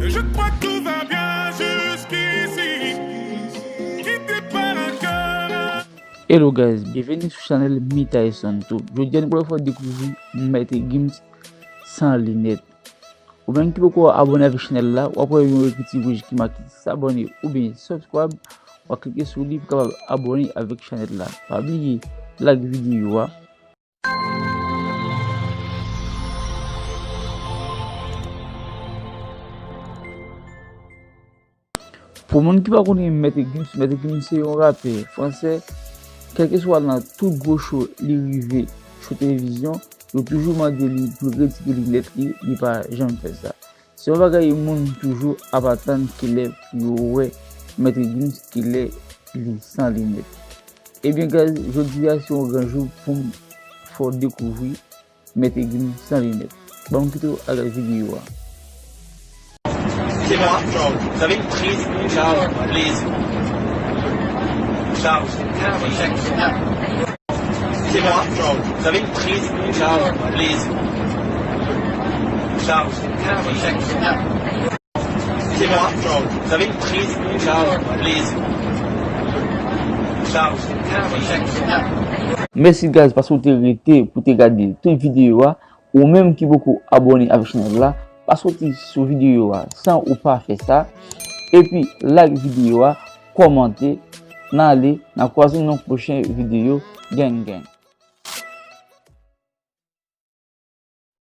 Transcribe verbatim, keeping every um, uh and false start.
Je crois que tout va bien jusqu'ici. Quitté par un cœur. Hello guys, byenveni sou chanèl Mi Tyson Tube. Jodi a nou pral fè dekouvri Mèt Gims san linèt. Ou menm ki poko abòne avèk chanèl la, w ap wè yon ekriti wouj ki make s'abonner oubyen subscribe. W a klike sou li pou kapab abòne avèk chanèl la. Pa bliye like videyo a. Pou moun ki pa konnen Mèt Gims, Mèt Gims se yon rapè fransè. Kèlkeswa nan tout gwo show li rive, show televizyon, yo toujou mande li pou l retire linèt li, li pa janm fè sa. Se yon bagay moun toujou ap atann kilè pou yo wè Mèt Gims, kilè li san linèt. Ebyen guys, jodi a se yon gran jou pou m fè w dekouvri Mèt Gims san linèt. Ban m kite w ak videyo a. C'est moi. Vous avez une prise. Charge, please. Charge. C'est moi. Vous avez une prise. Charge, please. Charge. C'est moi. Vous avez une prise. Charge, please. Charge. Mèsi guys paske w te rete pou te gade tout videyo a. Ou menm ki poko abòne avèk chanèl la, pa soti sou videyo a san ou pa fè sa. Epi like videyo a, kòmante, n ale, n a kwaze nan pwochen videyo. Gang gang.